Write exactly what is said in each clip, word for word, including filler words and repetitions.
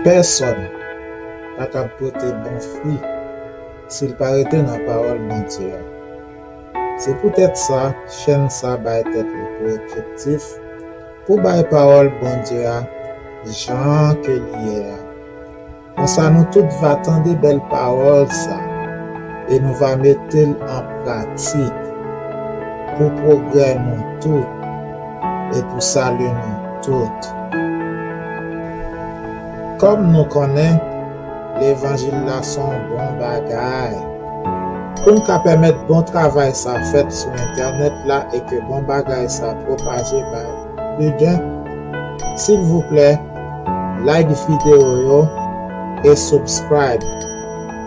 Pèsòn pa kab pote bon fwi si l pa rete nan pawòl Bondye a. Se poutèt sa, chèn sa bay tèt li pou objektif pou bay pawòl Bondye a jan ke li ye a. Konsa nou tout va tande bèl pawòl sa e nou va mete l an pratik pou pwogrè nou tout e pou sali nou tout. Kòm nou konnen, levanjil la se yon bon bagay. Pou n ka pèmèt bon travay sa fèt sou entènèt la e ke bon bagay sa pwopaje bay pli gen, silvouplè, like videyo yo e subscribe.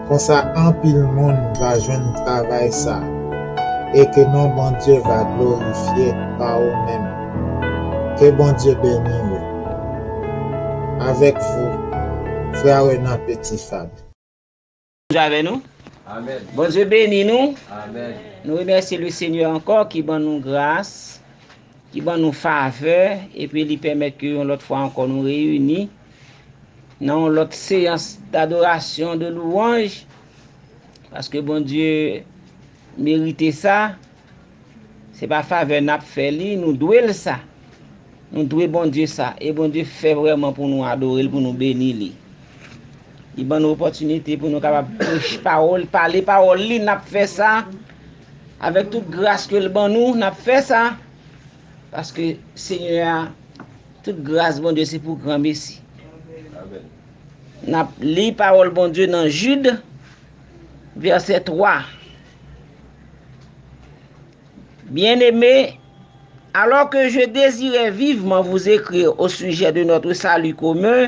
Konsa anpil moun va jwenn travay sa e ke non Bondye va glorifye pa ou menm. Ke Bondye beni ou. Avec vous, frè Renan Petit Fab. Bondye avè nou. Amèn. Bondye beni nou. Amèn. Nou remèsye le Senyè ankò ki ban nou gras, ki ban nou favè, epi li pèmèt ke yon lòt fwa ankò nou reyini nan yon lòt seyans dadorasyon, de louwanj, paske Bondye merite sa. Se pa favè n ap fè li, nou dwe l sa. Nou dwe Bondye sa. E Bondye fè vrèman pou nou adore l, pou nou beni li. Li ban nou opòtinite pou nou kapab preche pawòl, pale pawòl li, n ap fè sa. Avèk tout gras ke l ban nou, n ap fè sa. Paske Senyè a, tout gras Bondye se pou granmesi. Amèn. N ap li pawòl Bondye nan Jid, vèsè twa. Bien-aimés, alors que je désirais vivement vous écrire au sujet de notre salut commun,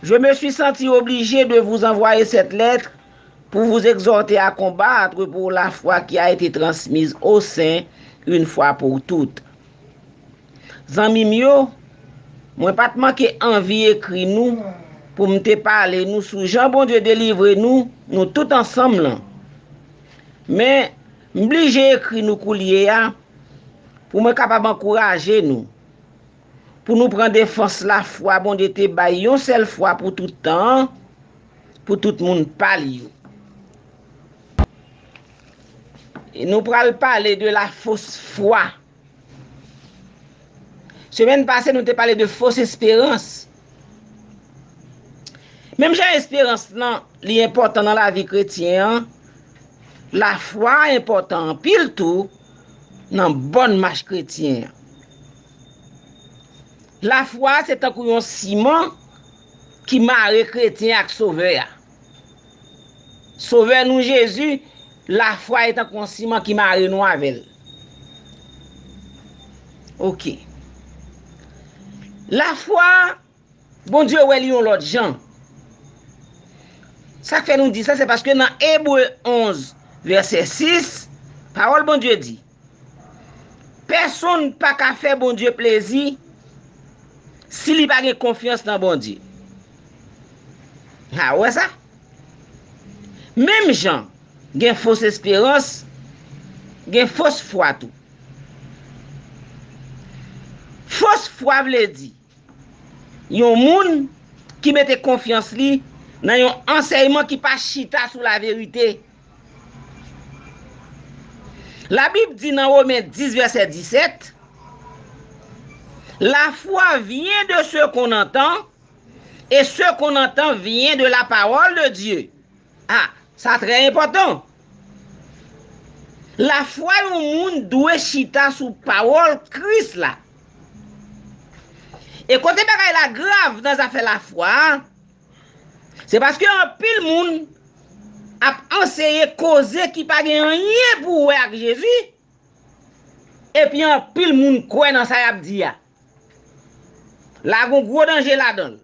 je me suis senti obligé de vous envoyer cette lettre pour vous exhorter à combattre pour la foi qui a été transmise aux saints une fois pour toutes. Zanmi m yo, mwen pa t manke anvi ekri nou pou m te pale nou sou jan Bondye delivre nou, nou tout ansanm lan. Men, m blije ekri nou koulye a pou mwen kapab ankouraje nou, pou nou pran defans lafwa Bondye te bay yon sèl fwa pou tout tan an, pou tout moun pa l yo. E nou pral pale de la fausse foi. Semèn pase, nou te pale de fos esperans. Menm jan esperans lan, li enpòtan nan lavi kretyen an, lafwa enpòtan anpil tou nan bòn mach kretyen an. Lafwa se tankou yon siman ki mare kretyen ak Sovè a. Sovè nou Jezi, lafwa e tankou yon siman ki mare nou avè l. Oke. Lafwa, Bondye wè li yon lòt jan. Sa k fè nou di sa, se paske nan Ebre onz, vèsè sis, pawòl Bondye di, pèsonn pa ka fè Bondye plezi si li pa gen konfyans nan Bondye. Ha, ou wè sa? Menm jan gen fos esperans, gen fos fwa tou. Fos fwa vle di yon moun ki mete konfyans li nan yon ansèyman ki pa chita sou laverite. Labib di nan Women dis, vèsè disèt, la foi vient de ce qu'on entend, et ce qu'on entend vient de la parole de Dieu. Ah, sa trè enpòtan. Lafwa yon moun dwe chita sou pawòl Kris la. E kote bagay la grav nan zafè lafwa a, se paske anpil moun ap anseye koze ki pa gen anyen pou wè ak Jezi, epi anpil moun kwè nan sa y ap di a. La gon gwo danje ladan l.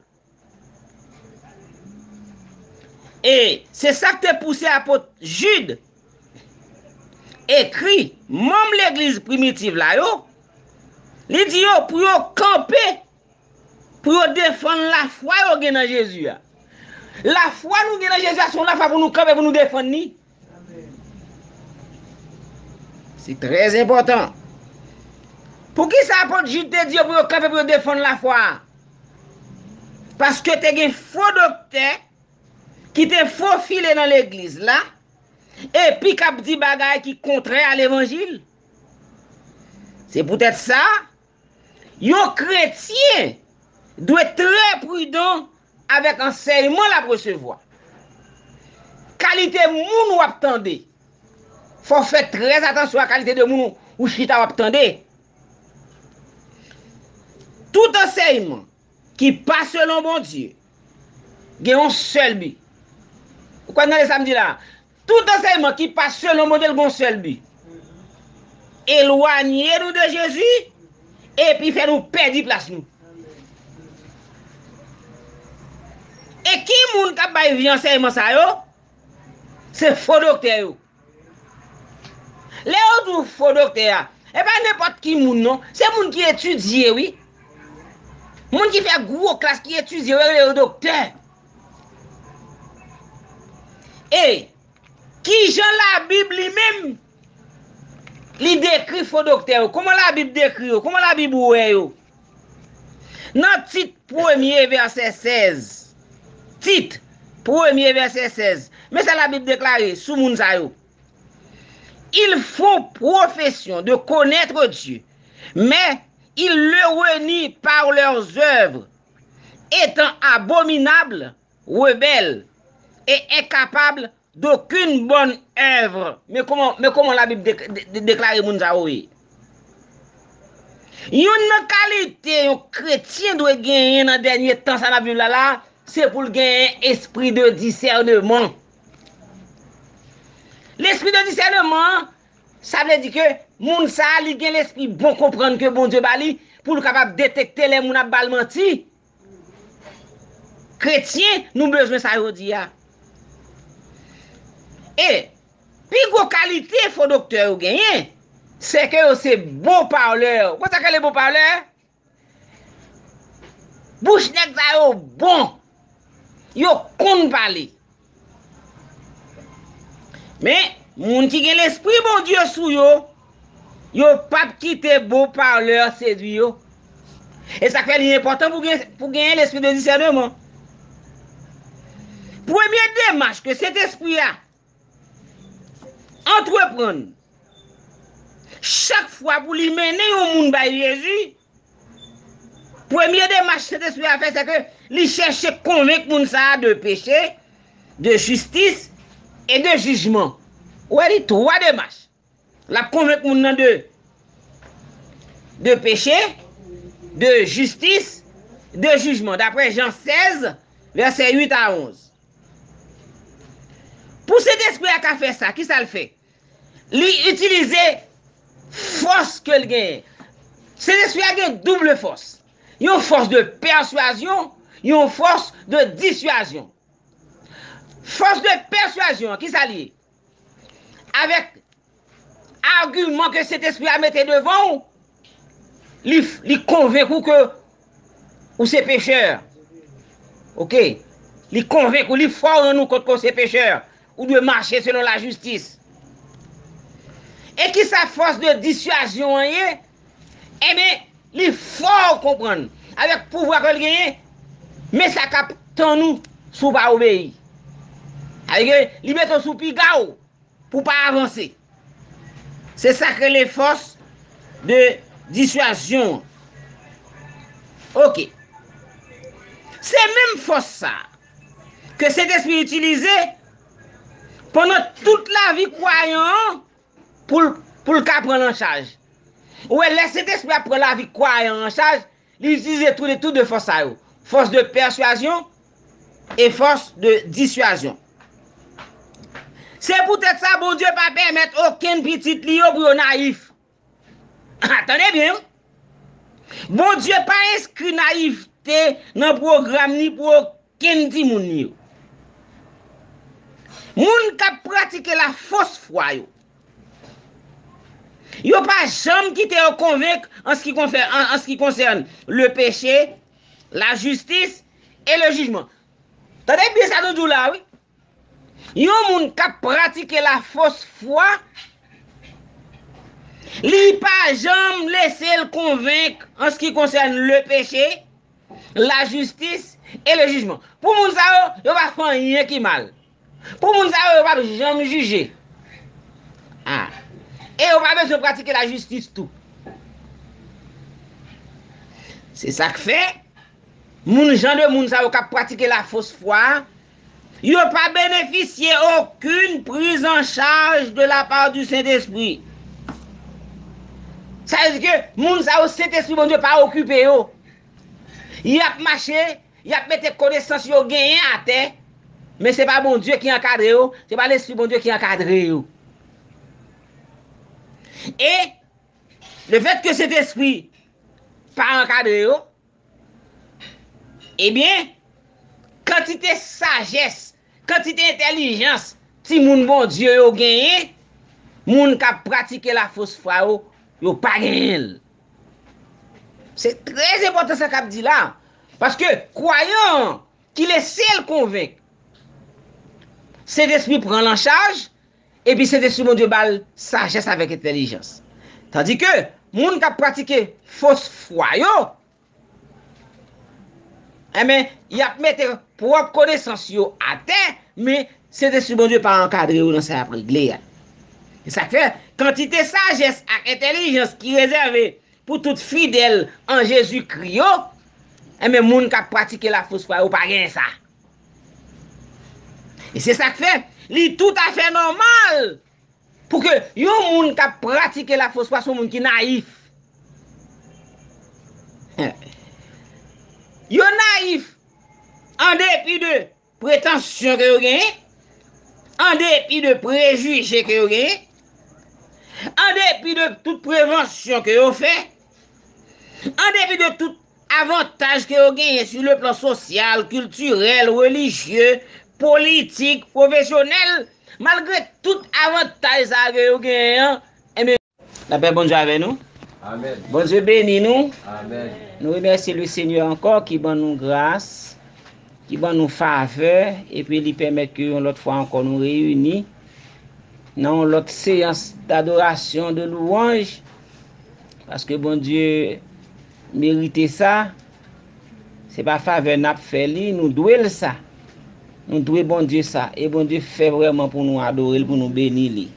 E se sa k te pouse apot Jid ekri manm legliz primitiv la yo, li di yo pou yo kanpe, pou yo defann lafwa yo gen nan Jezi a. Lafwa nou gen nan Jezi a se yon lafwa pou nou kanpe, pou nou defann li. Se trè enpòtan. Poukisa apot Jid te di yo pou yo kanpe, pou yo defann lafwa a? Paske te gen fo doktè ki te fofile nan legliz la, epi k ap di bagay ki kontrè a levanjil. Se poutèt sa, yon kretyen dwe trè pridan avèk ansèyman l ap resevwa. Kalite moun w ap tande. Fò w fè trè atansyon a kalite de moun ou chita w ap tande. Tout ansèyman ki pa selon Bondye gen yon sèl bi. Ou konn tande sa m di la? Tout ansèyman ki pa selon Bondye, l gen yon sèl bi. Elwanye nou de Jezi, epi fè nou pèdi plas nou. E ki moun k ap bay vye ansèyman sa yo? Se fo doktè yo. Lè yo di w fo doktè a, e pa nenpòt ki moun non, se moun ki etidye, wi. Moun ki fè gwo klas, ki etidye, yo rele yo doktè. E kijan Labib li menm, li dekri fo doktè yo? Kòman Labib dekri yo? Kòman Labib wè yo? Nan Tit premye vèsè sèz. Tit premye vèsè sèz. Men sa Labib deklare sou moun sa yo. Ils font profession de connaître Dieu, mais ils le renient par leurs œuvres, étant abominables, rebelles et incapables d'aucune bonne œuvre. Men kòman, men kòman Labib dek- de- de- deklare moun sa yo ye? Youn nan kalite yon kretyen dwe genyen nan dènye tan sa n ap viv la la, se pou l genyen espri de disèneman. Lespri de disèneman an, sa vle di ke moun sa a, li gen lespri bon konprann ke Bondye ba li, pou l kapab detekte lè moun ap ba l manti. Kretyen, nou bezwen sa jodi a. E pi gwo kalite fo doktè yo genyen, se ke yo se bon palè. Ou konn sa k rele bon palè? Bouch nèg sa yo bon. Yo konn pale. Men, moun ki gen lespri Bondye sou yo, yo p ap kite bon palè sedwi yo. E sa k fè li enpòtan pou gen, pou genyen lespri de disèneman. Premye demach ke Sentespri a antreprann chak fwa pou li mennen yon moun bay Jezi, premye demach Sentespri a fè, se ke li chèche konvenk moun sa a de peche, de jistis e de jijman. Ou wè, li twa demach. L ap konvenk moun nan de, de peche, de jistis, de jijman, daprè Jan sèz, vèsè uit a onz. Pou Sentespri a ka fè sa, ki sa l fè? Li itilize fòs ke l genyen. Sentespri a gen double fòs. Yon fòs de pèswazyon, yon fòs de diswazyon. Fòs de pèswazyon an, ki sa l ye? Avèk agiman ke Sentespri a mete devan w, li, li konvenk ou ke ou se pechè. Oke? Li konvenk ou, li fè w rann ou kont ke w se pechè. Ou dwe mache selon lajistis. E ki sa fòs de diswazyon an ye? Ebyen, li fè w konprann, avèk pouvwa ke l genyen, men sa k ap tann ou si w pa obeyi. Sa vle di ke li mete w sou piga w pou w pa avanse. Se sa k rele fòs de diswazyon an. Oke. Se menm fòs sa a ke Sentespri itilize pandan tout lavi kwayan an pou l, pou l ka pran l an chaj. Ou wè, lè Sentespri a pran lavi kwayan an chaj, li itilize tou de, tou de fòs sa yo. Fòs de pèswazyon e fòs de diswazyon. Se poutèt sa, Bondye pa pèmèt okenn pitit li yo pou yo nayif. Tande byen, wi. Bondye pa enskri nayifte nan pwogram ni pou okenn timoun li yo. Moun k ap pratike lafos fwa yo, yo pa janm kite yo konvenk an ce qui concerne, en, en ce qui concerne le péché, la justice et le jugement. Tande byen sa nou di w la, wi. Yon moun k ap pratike lafos fwa, li pa janm lese l konvenk an ce qui concerne le péché, la justice et le jugement. Pou moun sa yo, yo pa fè anyen ki mal. Pou moun sa yo, yo p ap janm jije. Ah. E yo pa bezwen pratike lajistis tou. Se sa k fè, moun, jan de moun sa yo k ap pratike lafos fwa a, yo pa benefisye okenn prizanchaj de la part du Saint-Esprit. Sa vle di ke moun sa yo, Sentespri Bondye pa okipe yo. Y ap mache, y ap mete konesans yo genyen atè, men se pa Bondye ki ankadre yo, se pa Lespri Bondye ki ankadre yo. E lefètke Sentespri pa ankadre yo, ebyen, kantite sajès, kantite entèlijans timoun Bondye yo genyen, moun k ap pratike lafos fwa yo, yo pa genyen l. Se trè enpòtan sa k ap di la. Paske kwayan an ki lese l konvenk, Sentespri pran l an chaj, epi Sentespri Bondye ba l sajès avèk entèlijans. Tandike moun k ap pratike fos fwa yo, enben, y ap mete pwòp konesans yo atè, men Sentespri Bondye pa ankadre yo nan sa y ap regle a. E sa k fè, kantite sajès ak entèlijans ki rezève pou tout fidèl an Jezikri yo, enben, moun k ap pratike lafos fwa yo pa genyen sa. E se sa k fè, li toutafè nòmal pou ke yon moun k ap pratike lafos fwa se yon moun ki nayif. Yo nayif an depi de pretansyon ke yo genyen, an depi de prejije ke yo genyen, an depi de tout prevansyon ke yo fè, an depi de tout avantaj ke yo genyen sou le plan sosyal, kiltirèl, relijye, politik, pwofesyonèl, malgre tout avantaj sa a ke yo genyen an, enben, lapè Bondye avè nou. Amèn. Bondye beni nou. Amèn. Nou remèsye le Senyè ankò ki ban nou gras, ki ban nou favè, epi li pèmèt ke yon lòt fwa ankò nou reyini nan yon lòt seyans dadorasyon, de louwanj, paske Bondye merite sa. Se pa favè n ap fè li, nou dwe l sa. Nou dwe Bondye sa. E Bondye fè vrèman pou nou adore l, pou nou beni li.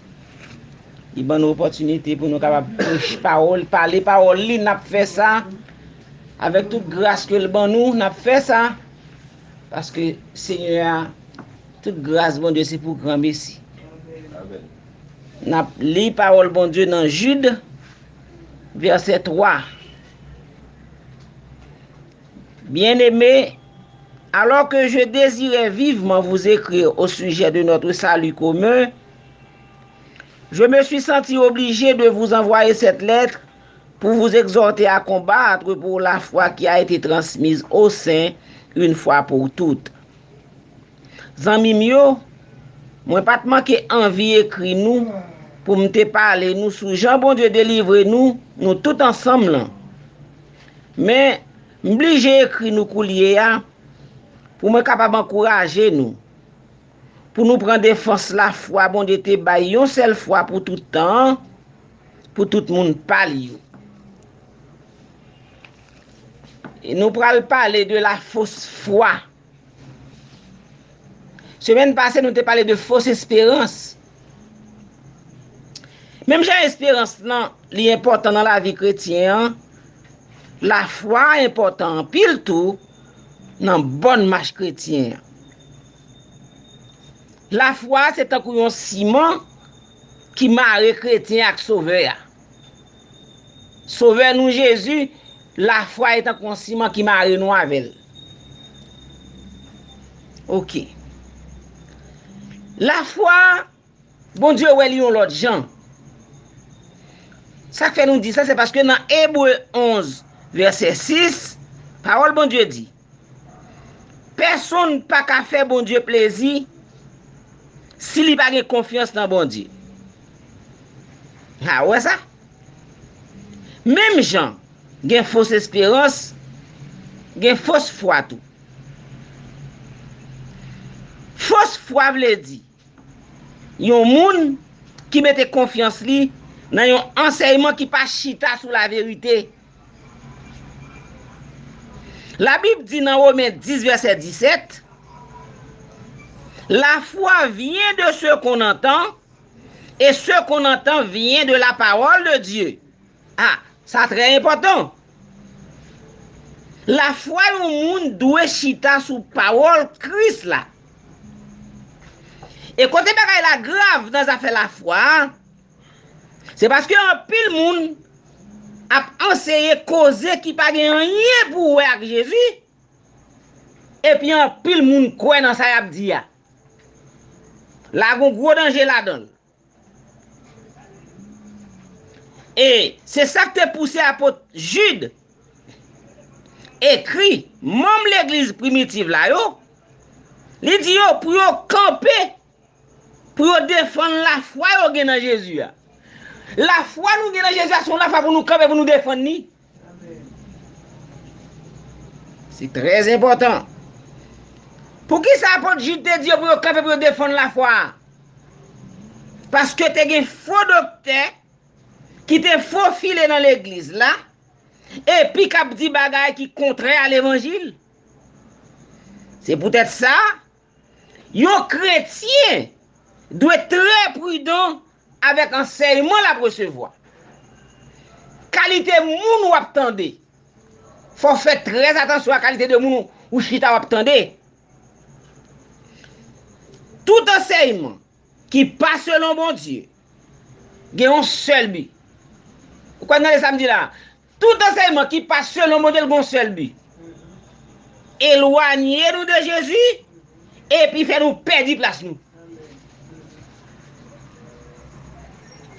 Li ban nou opòtinite pou nou kapab preche pawòl, pale pawòl li, n ap fè sa avèk tout gras ke l ban nou, n ap fè sa. Paske Senyè a, tout gras Bondye se pou granmesi. Amèn. N ap li pawòl Bondye nan Jid, vèsè twa. Bien-aimés, alors que je désirais vivement vous écrire au sujet de notre salut commun, je me suis senti obligé de vous envoyer cette lettre pour vous exhorter à combattre pour la foi qui a été transmise aux saints une fois pour toutes. Zanmi m yo, mwen pa t manke anvi ekri nou pou m te pale nou sou jan Bondye delivre nou, nou tout ansanm lan. Men, m blije ekri nou koulye a pou mwen kapab ankouraje nou, pou nou pran defans lafwa Bondye te bay yon sèl fwa pou tout tan an, pou tout moun pa l yo. E nou pral pale de la fausse foi. Semèn pase, nou te pale de fos esperans. Menm jan esperans lan, li enpòtan nan lavi kretyen an, lafwa enpòtan anpil tou nan bòn mach kretyen an. Lafwa se tankou yon siman ki mare kretyen ak Sovè a. Sovè nou Jezi, lafwa e tankou yon siman ki mare nou avè l. Oke. Lafwa, Bondye wè li yon lòt jan. Sa k fè nou di sa, se paske nan Ebre onz, vèsè sis, pawòl Bondye di, pèsonn pa ka fè Bondye plezi si li pa gen konfyans nan Bondye. A, ou wè sa? Menm jan gen fos esperans, gen fos fwa tou. Fos fwa vle di yon moun ki mete konfyans li nan yon ansèyman ki pa chita sou laverite. Labib di nan Women dis, vèsè disèt, la foi vient de ce qu'on entend, et ce qu'on entend vient de la parole de Dieu. Ah, sa trè enpòtan. Lafwa yon moun dwe chita sou pawòl Kris la. E kote bagay la grav nan zafè lafwa a, se paske anpil moun ap anseye koze ki pa gen anyen pou wè ak Jezi, epi anpil moun kwè nan sa y ap di a. La gon gwo danje ladan l. E se sa k te pouse apot Jid ekri manm legliz primitiv la yo, li di yo pou yo kanpe, pou yo defann lafwa yo gen nan Jezi a. Lafwa nou gen nan Jezi a se yon lafwa pou nou kanpe, pou nou defann li. Se trè enpòtan. Poukisa apot Jid te di yo pou yo kanpe, pou yo defann lafwa a? Paske te gen fo doktè ki te fofile nan legliz la, epi k ap di bagay ki kontrè a levanjil. Se poutèt sa, yon kretyen dwe trè pridan avèk ansèyman l ap resevwa. Kalite moun w ap tande, fò w fè trè atansyon a kalite de moun ou chita w ap tande. Tout ansèyman ki pa selon Bondye gen yon sèl bi. Ou konprann sa m di la? Tout ansèyman ki pa selon Bondye, l gen yon sèl bi. Elwanye nou de Jezi, epi fè nou pèdi plas nou.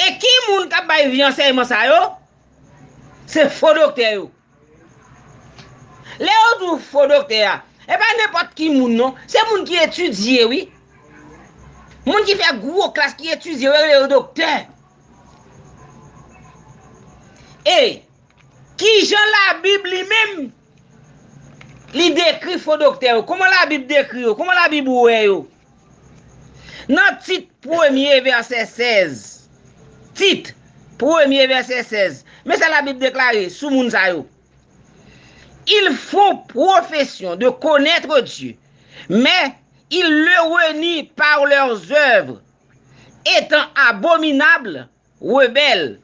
E ki moun k ap bay vye ansèyman sa yo? Se fo doktè yo. Lè yo di w fo doktè a, e pa nenpòt ki moun non, se moun ki etidye wi. Moun ki fè gwo klas, ki etidye, yo rele yo doktè. E kijan Labib li menm li dekri fo doktè yo? Kòman Labib dekri yo? Kòman Labib wè yo? Nan Tit premye vèsè sèz. Tit premye vèsè sèz. Men sa Labib deklare sou moun sa yo. Ils font profession de connaître Dieu, mais ils le renient par leurs œuvres, étant abominables, rebelles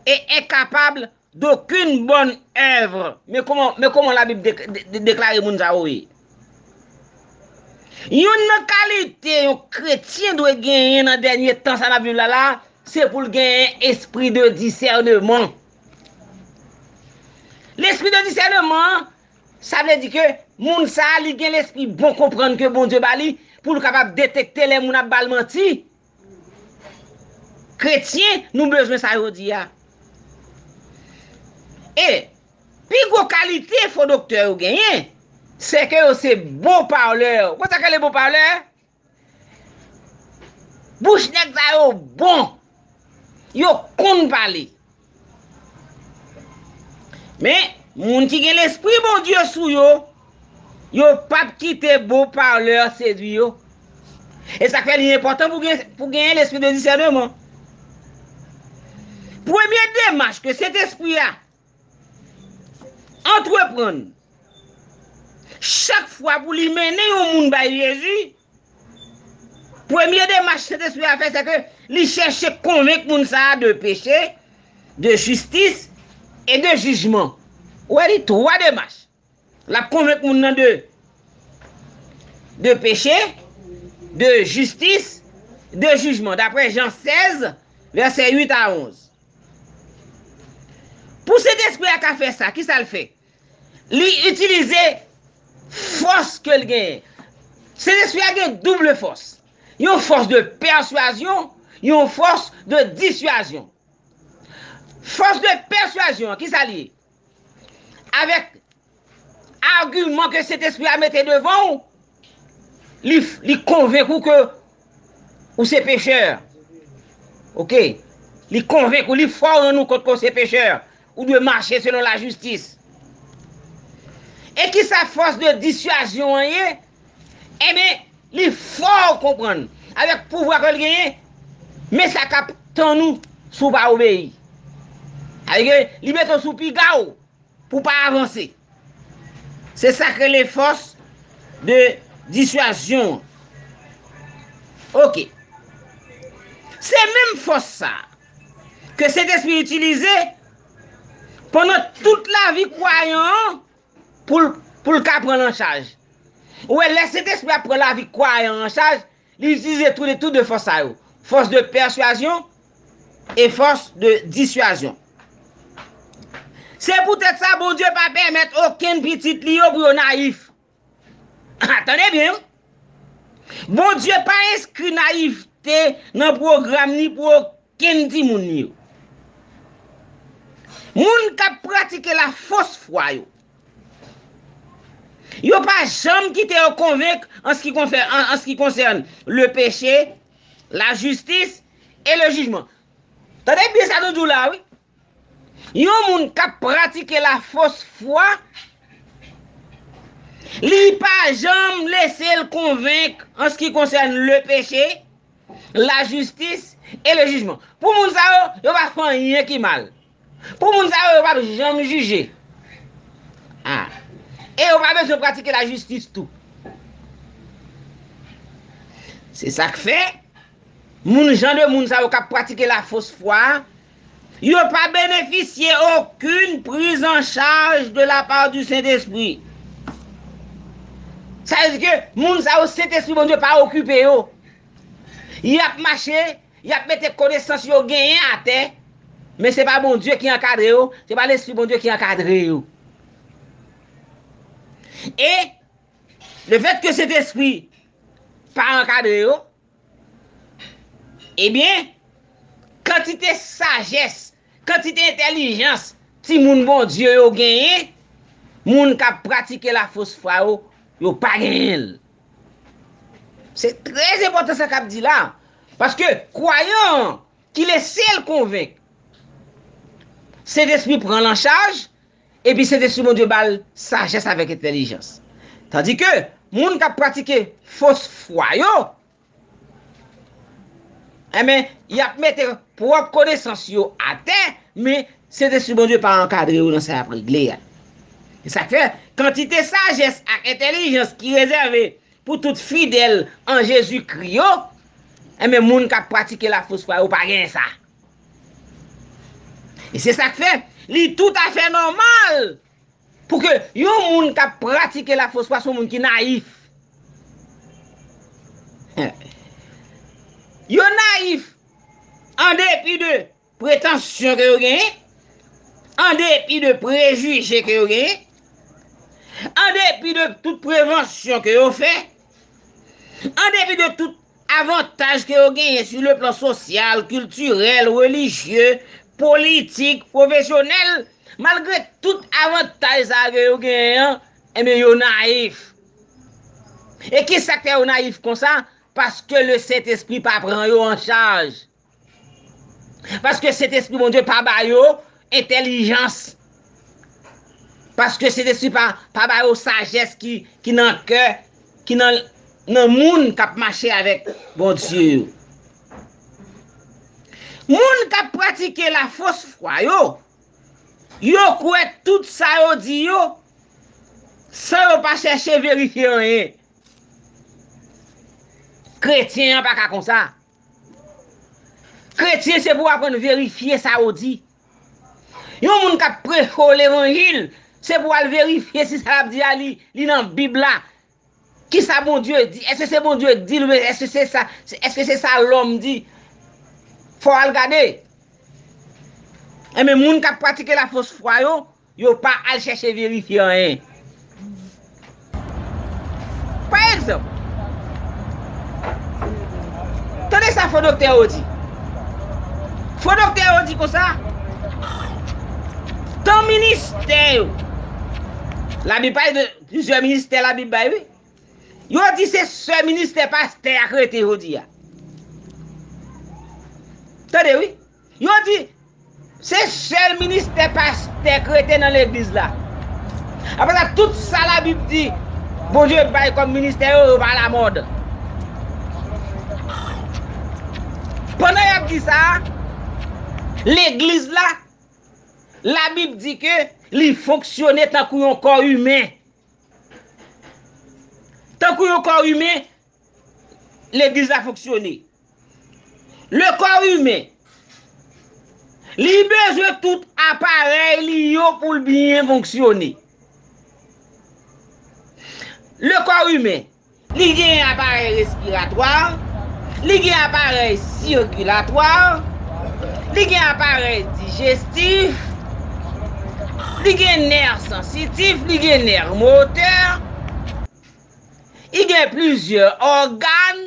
et incapables d'aucune bonne œuvre. Men kòman, men kòman Labib de, de, de, deklare moun sa yo ye? Youn nan kalite yon kretyen dwe genyen nan dènye tan sa n ap viv la la, se pou l genyen espri de disèneman. Lespri de disèneman an, sa vle di ke moun sa a, li gen lespri bon konprann ke Bondye ba li, pou l kapab detekte lè moun ap ba l manti. Kretyen, nou bezwen sa jodi a. E pi gwo kalite fo doktè yo genyen, se ke yo se bon palè. Ou konn sa k rele bon palè? Bouch nèg sa yo bon. Yo konn pale. Men, moun ki gen lespri Bondye sou yo, yo p ap kite bon palè sedwi yo. E sa k fè li enpòtan pou gen, pou genyen lespri de disèneman. Premye demach ke Sentespri a antreprann chak fwa pou li mennen yon moun bay Jezi, premye demach Sentespri a fè, se ke li chèche konvenk moun sa a de peche, de jistis e de jijman. Ou wè, li twa demach. L ap konvenk moun nan de, de peche, de jistis, de jijman, daprè Jan sèz, vèsè uit a onz. Pou Sentespri a ka fè sa, ki sa l fè? Li itilize fòs ke l genyen. Sentespri a gen doub fòs. Yon fòs de pèswazyon, yon fòs de diswazyon. Fòs de pèswazyon an, ki sa l ye? Avèk agiman ke Sentespri a mete devan w, li, li konvenk ou ke ou se pechè. Oke? Li konvenk ou, li fè w rann ou kont ke w se pechè. Ou dwe mache selon lajistis. E ki sa fòs de diswazyon an ye? Enben, li fè w konprann, avèk pouvwa ke l genyen, men sa k ap tann ou si w pa obeyi. Sa vle di ke li mete w sou piga w pou w pa avanse. Se sa k rele fòs de diswazyon. Oke. Se menm fòs sa ke Sentespri itilize pandan tout lavi kwayan an pou l, pou l ka pran l an chaj. Ou wè, lè Sentespri ap pran lavi kwayan an chaj, li itilize tou de, tou de fòs sa yo. Fòs de pèswazyon e fòs de diswazyon. Se poutèt sa, Bondye pa pèmèt okenn pitit li yo pou yo nayif. Ah, tande byen, wi. Bondye pa enskri nayifte nan pwogram ni pou okenn timoun li yo. Moun k ap pratike lafos fwa yo, yo pa janm kite yo konvenk an ce qui concerne, en, en ce qui concerne le péché, la justice et le jugement. Tande byen sa nou di w la, wi. Yon moun k ap pratike lafos fwa, li pa janm lese l konvenk an ce qui concerne le péché, la justice et le jugement. Pou moun sa yo, yo pa fè anyen ki mal. Pou moun sa yo, yo p ap janm jije. Ah. E yo pa bezwen pratike lajistis tou. Se sa k fè, moun, jan de moun sa yo k ap pratike lafos fwa, yo pa benefisye okenn prise en charge de la part du Saint-Esprit. Sa vle di ke moun sa yo, Sentespri Bondye pa okipe yo. Y ap mache, y ap mete konesans yo genyen atè, men se pa Bondye ki ankadre yo, se pa Lespri Bondye ki ankadre yo. E lefètke Sentespri pa ankadre yo, ebyen, kantite sajès, kantite entèlijans timoun Bondye yo genyen, moun k ap pratike lafos fwa yo, yo pa genyen l. Se trè enpòtan sa k ap di la. Paske kwayan an ki lese l konvenk, Sentespri pran l an chaj, epi Sentespri Bondye ba l sajès avèk entèlijans. Tandike moun k ap pratike fos fwa yo, enben, y ap mete pwòp konesans yo atè, men Sentespri Bondye pa ankadre yo nan sa y ap regle a. E sa k fè, kantite sajès ak entèlijans ki rezève pou tout fidèl an Jezikri yo, enben, moun k ap pratike lafos fwa yo pa genyen sa. E se sa k fè, li toutafè nòmal pou ke yon moun k ap pratike lafos fwa se yon moun ki nayif. Yo nayif an depi de pretansyon ke yo genyen, an depi de prejije ke yo genyen, an depi de tout prevansyon ke yo fè, an depi de tout avantaj ke yo genyen sur le plan sosyal, kiltirèl, relijye, politik, pwofesyonèl, malgre tout avantaj sa ke yo genyen an, enben, yo nayif. E ki sa k fè yo nayif konsa? Paske le Sentespri pa pran yo an chaj. Paske Sentespri Bondye pa ba yo entèlijans. Paske Sentespri pa, pa ba yo sajès ki, ki nan kè, ki nan, nan moun k ap mache avèk Bondye yo. Moun k ap pratike lafos fwa yo, yo kwè tout sa yo di yo, san yo pa chèche verifye anyen. Kretyen an pa ka konsa. Kretyen se pou w aprann verifye sa w di. Yon moun k ap preche w levanjil, se pou w al verifye si sa l ap di a, li, li nan Bib la. Kisa Bondye di? Èske se Bondye k di l, oubyen èske se sa, èske se sa lòm di? Fò w al gade. Enben, moun k ap pratike lafos fwa yo, yo pa al chèche verifye anyen. Pa egzanp, tande sa fo doktè yo di. Fo doktè yo di konsa, tan ministè yo, Labib pale de plizyè ministè Labib bay, wi. Yo di se sèl ministè pastè a k rete jodi a. Tande, wi. Yo di se sèl ministè pastè k rete nan legliz la. Apre sa, tout sa Labib di Bondye bay kòm ministè yo, yo pa alamòd. Pandan y ap di sa, legliz la, Labib di ke li fonksyone tankou yon kò imen. Tankou yon kò imen, legliz la fonksyone. Le kò imen, li bezwen tout aparèy li yo pou l byen fonksyone. Le kò imen, li gen aparèy respiratwa, li gen aparèy sikilatwa, li gen aparèy dijestif, li gen nè sansitif, li gen nè motè, li gen plizyè ògàn.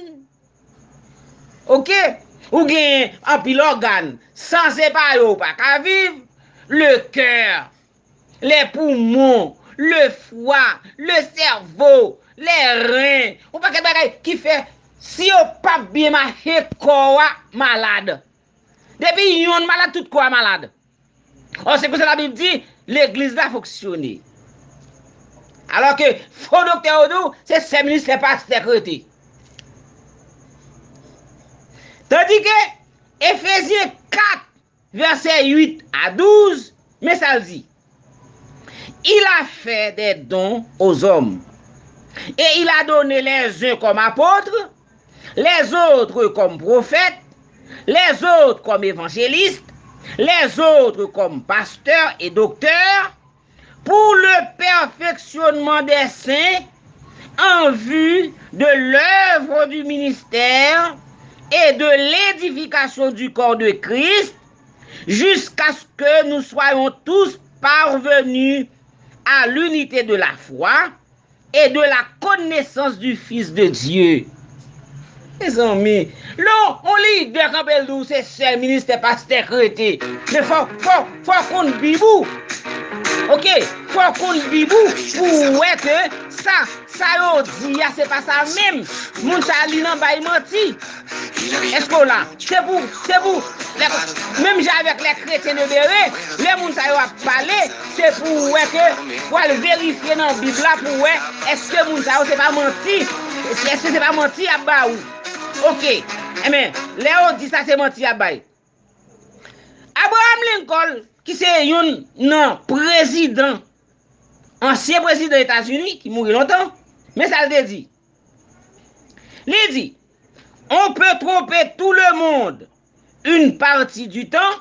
Oke? Ou gen anpil ògàn. San se pa yo, ou pa ka viv. Le kè, les poumons, le foie, le cerveau, les reins. Yon pakèt bagay ki fè, si yo p ap byen mache, kò a malad. Depi yonn malad, tout kò a malad. Ò, se konsa Labib di, legliz la fonksyone. Alò ke fo doktè yo di w, se sèl ministè pastè k rete. Tandike Efezyen kat, vèsè uit a douz, men sa l di. Il a fait des dons aux hommes, et il a donné les uns comme apôtres, les autres comme prophètes, les autres comme évangélistes, les autres comme pasteurs et docteurs, pour le perfectionnement des saints, en vue de l'œuvre du ministère et de l'édification du corps de Christ, jusqu'à ce que nous soyons tous parvenus à l'unité de la foi et de la connaissance du Fils de Dieu. Mezanmi, lè yon lidè kanpe l di w se sèl ministè pastè k rete. Men fò, fò, fò w konn Bib ou. Oke? Fò w konn Bib ou pou w wè ke sa, sa yo di a, se pa sa menm. Moun sa li nan bay manti. Èske w la? Se pou, se pou, lè, menm jan avèk lè kretyen de Bere, lè moun sa yo ap pale, se pou w wè ke w al verifye nan Bib la pou w wè èske moun sa yo se pa manti, èske se pa manti y ap ba ou. Oke, enben, lè yo di sa se manti y ap bay. Abraham Lincoln, ki se youn nan prezidan, ansyen prezidan Etazini, ki mouri lontan, men sa l te di. Li di, on peut tromper tout le monde une partie du temps,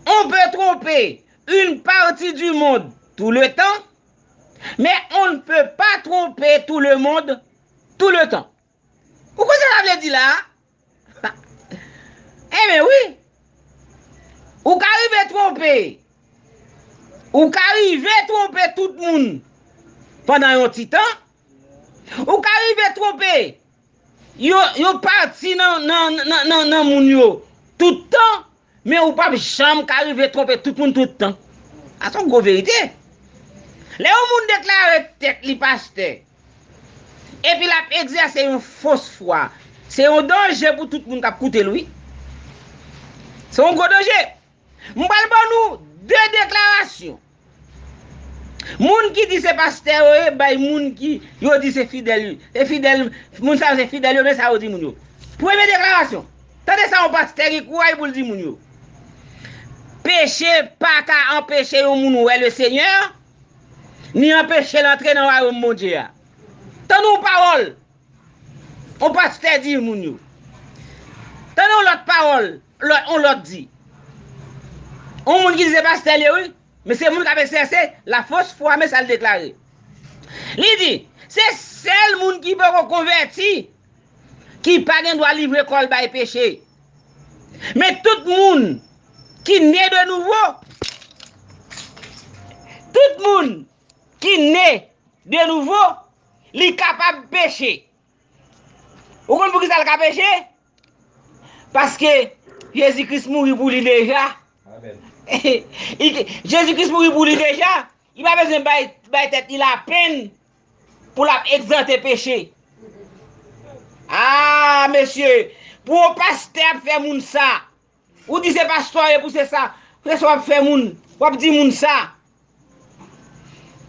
on peut tromper une partie du monde tout le temps, mais on ne peut pas tromper tout le monde tout le temps. Ou konn sa sa vle di la a? Enben wi. Ou ka rive twonpe. Ou ka rive twonpe tout moun pandan yon ti tan. Ou ka rive twonpe yon, yon pati nan, nan, nan, nan, nan moun yo tout tan, men ou p ap janm ka rive twonpe tout moun tout tan. Sa se yon gwo verite. Lè yon moun deklare tèt li pastè, epi l ap egzèse yon fos fwa, se yon danje pou tout moun k ap koute l, wi. Se yon gwo danje. M pral ban nou de deklarasyon. Moun ki di se pastè yo ye, bay moun ki yo di se fidèl yo. Se fidèl, moun sa yo se fidèl yo, men sa yo di moun yo. Premye deklarasyon. Tande sa yon pastè gen kouraj pou l di moun yo. Peche pa ka anpeche yon moun wè Lesenyè, ni anpeche l antre nan wayòm Bondye a. Tande yon pawòl yon pastè di moun yo. Tande yon lòt pawòl, lòt, yon lòt di. Yon moun ki di se pastè l ye, wi, men se moun k ap egzèse lafos fwa, men sa l deklare. Li di, se sèl moun ki poko konvèti ki pa gen dwa livre kò l bay peche. Men tout moun ki ne de nouvo, tout moun ki ne de nouvo, li kapab peche. Ou konn poukisa l ka peche? Paske Jezi Kris mouri pou li deja. Amèn. Jezi Kris mouri pou li deja. Li pa bezwen bay, bay tèt li lapenn pou l ap egzante peche. Ah, mesye, pou yon pastè ap fè moun sa, ou di se pastè w ye pou se sa, se sa w ap fè moun, w ap di moun sa.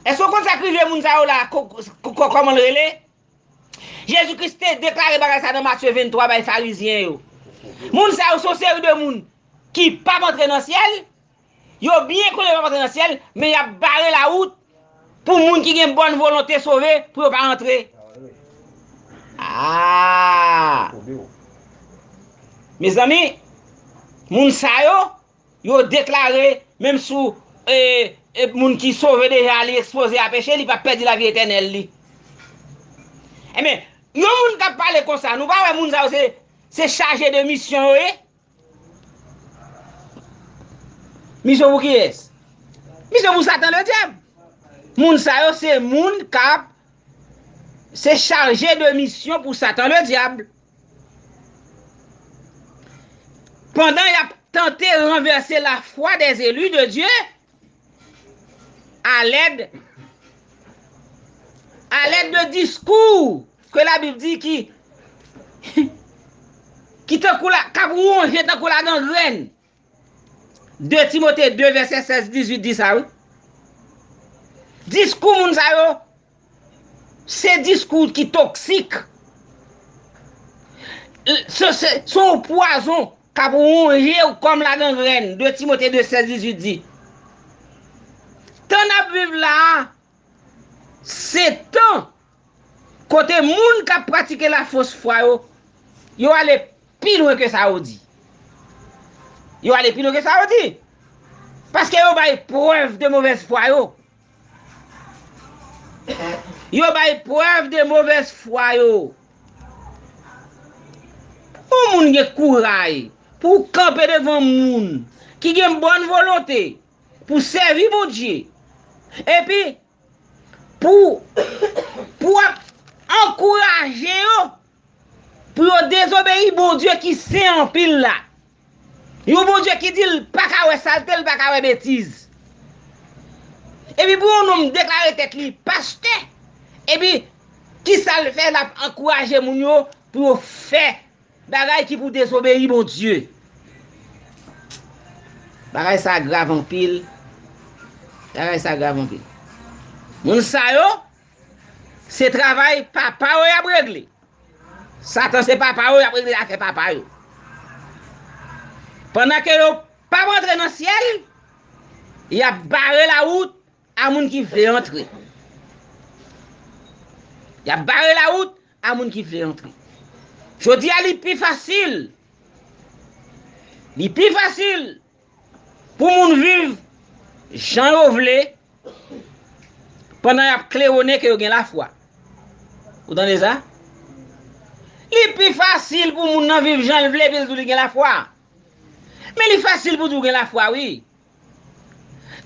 Èske w konn sa k rive moun sa yo la, ko-, ko-, ko-, kòman l rele? Jezi Kris te deklare bagay sa nan Matye venntwa bay Farizyen yo. Moun sa yo se yon seri de moun ki p ap antre nan syèl, yo byen konnen yo p ap antre nan syèl, men y ap bare lawout pou moun ki gen bòn volonte sove, pou yo pa rantre. Ah! Mezanmi, moun sa yo, yo deklare, menm sou e, e, moun ki sove deja, li ekspoze a peche, li p ap pèdi lavi etènèl li. Ebyen, yon moun k ap pale konsa, nou pa wè moun sa yo se, se chaje de misyon yo ye? Misyon pou kiyès? Misyon pou Satan Ledyab. Moun sa yo se moun k ap, se chaje de misyon pou Satan Ledyab. Pandan y ap tante ranvèse lafwa des élus de Dieu, alèd, alèd de diskou ke Labib di ki, ki tankou la, k ap wonje tankou lagangrèn. De Timote de vèsè sèz, dizuit di sa, wi. Diskou moun sa yo, se diskou ki toksik. Se, se, se yon pwazon k ap wonje w kòm lagangrèn. De Timote de sèz, dizuit di. Tan n ap viv la a, se tan kote moun k ap pratike lafos fwa yo, yo ale pi lwen ke sa yo di. Yo ale pi lwen ke sa yo di. Paske yo bay prèv de movèz fwa yo. Yo bay prèv de movèz fwa yo. Yon moun gen kouray pou kanpe devan moun ki gen bòn volonte pou sèvi Bondye. Epi, pou, pou ap ankouraje yo pou yo dezobeyi Bondye ki sen anpil la. Yon Bondye ki di l pa ka wè salte, l pa ka wè betiz. Epi pou yon nonm deklare tèt li pastè, epi kisa l fè? L ap ankouraje moun yo pou yo fè bagay ki pou dezobeyi Bondye. Bagay sa grav anpil. Bagay sa grav anpil. Moun sa yo, se travay papa yo y ap regle. Satan se papa yo, y ap regle afè papa yo. Pandan ke yo p ap antre nan syèl, y ap bare lawout a moun ki vle antre. Y ap bare lawout a moun ki vle antre. Jodi a, li pi fasil. Li pi fasil pou moun viv jan yo vle pandan y ap klewone ke yo gen lafwa. Ou tande sa? Li pi fasil pou moun nan viv jan l vle, epi l di w li gen lafwa. Men li fasil pou di w gen lafwa, wi.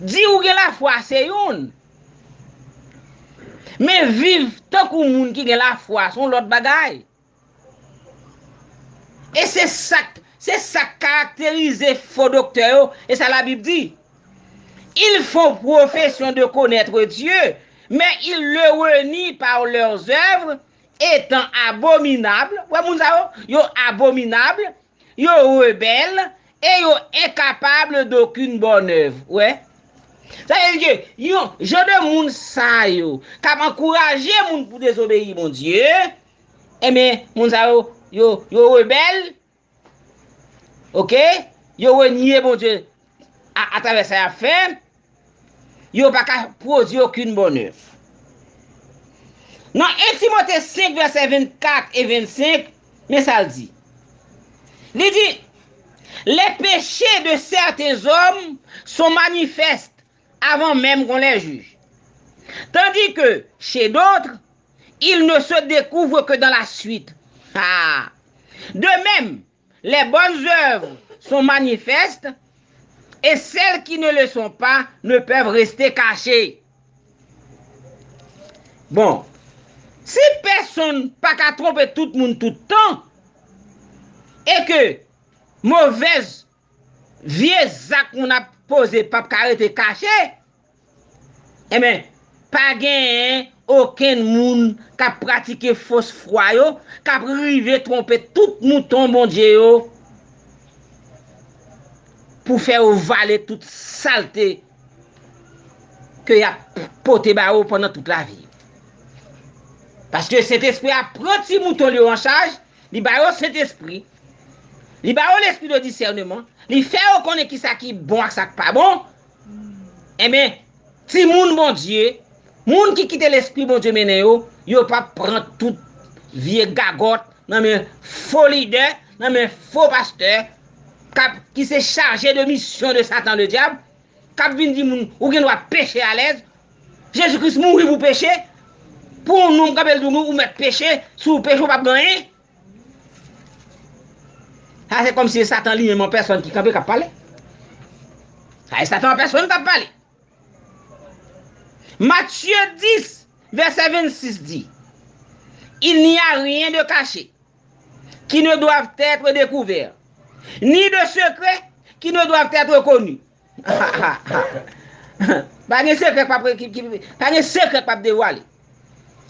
Di ou gen lafwa, se youn. Men viv tankou moun ki gen lafwa, se yon lòt bagay. E se sa k, se sa k karakterize fo doktè yo, e sa Labib di. Ils font profession de connaître Dieu, mais ils le renient par leurs œuvres, étant abominables. Wè moun sa yo, yo abominab, yo rebèl, e yo enkapab d'aucune bonne œuvre. Wè. Sa vle di ke yon jan de moun sa yo k ap ankouraje moun pou dezobeyi Bondye, enben, moun sa yo, yo, yo rebèl, oke? Yo renye Bondye a, atravè sa y ap fè. Yo pa ka pwodui okenn bòn èv. Nan en Timote senk, vèsè vennkat e vennsenk, men sa l di. Li di, les péchés de certains hommes sont manifestes avant même qu'on les juge, tandis que chez d'autres, ils ne se découvrent que dans la suite. Ah. De même, les bonnes œuvres sont manifestes, et celles qui ne le sont pas ne peuvent rester cachées. Bon, si pèsonn pa ka twonpe tout moun tout tan, e ke movèz vye zak moun ap poze p ap ka rete kache, enben, pa genyen okenn moun k ap pratike fos fwa yo, k ap rive twonpe tout mouton Bondye yo pou fè yo vale tout salte ke y ap pote ba yo pandan tout lavi yo. Paske Sentespri a pran ti mouton li yo an chaj, li ba yo Sentespri, li ba yo lespri de disèneman, li fè yo konnen kisa ki bon ak sa k pa bon. Enben, timoun Bondye, Moun ki kite Lespri Bondye mennen yo, yo p ap pran tout vye gagòt nan men fo lidè, nan men fo pastè, k ap, ki se chaje de misyon de Satan Ledyab, k ap vin di moun, ou gen dwa peche alèz. Jezi Kris mouri pou peche. Pou yon nonm kanpe l di w, ou mèt peche, si w peche, ou p ap gen anyen. Sa se kòmsi se Satan li menm an pèsòn ki kanpe k ap pale. Sa se Satan an pèsòn k ap pale. Matye dis, vèsè vennsis di, il n'y a rien de caché qui ne doive être découvert, ni de secret qui ne doive être connu. Pa gen sekrè k p ap, ki, ki, pa gen sekrè k p ap devwale.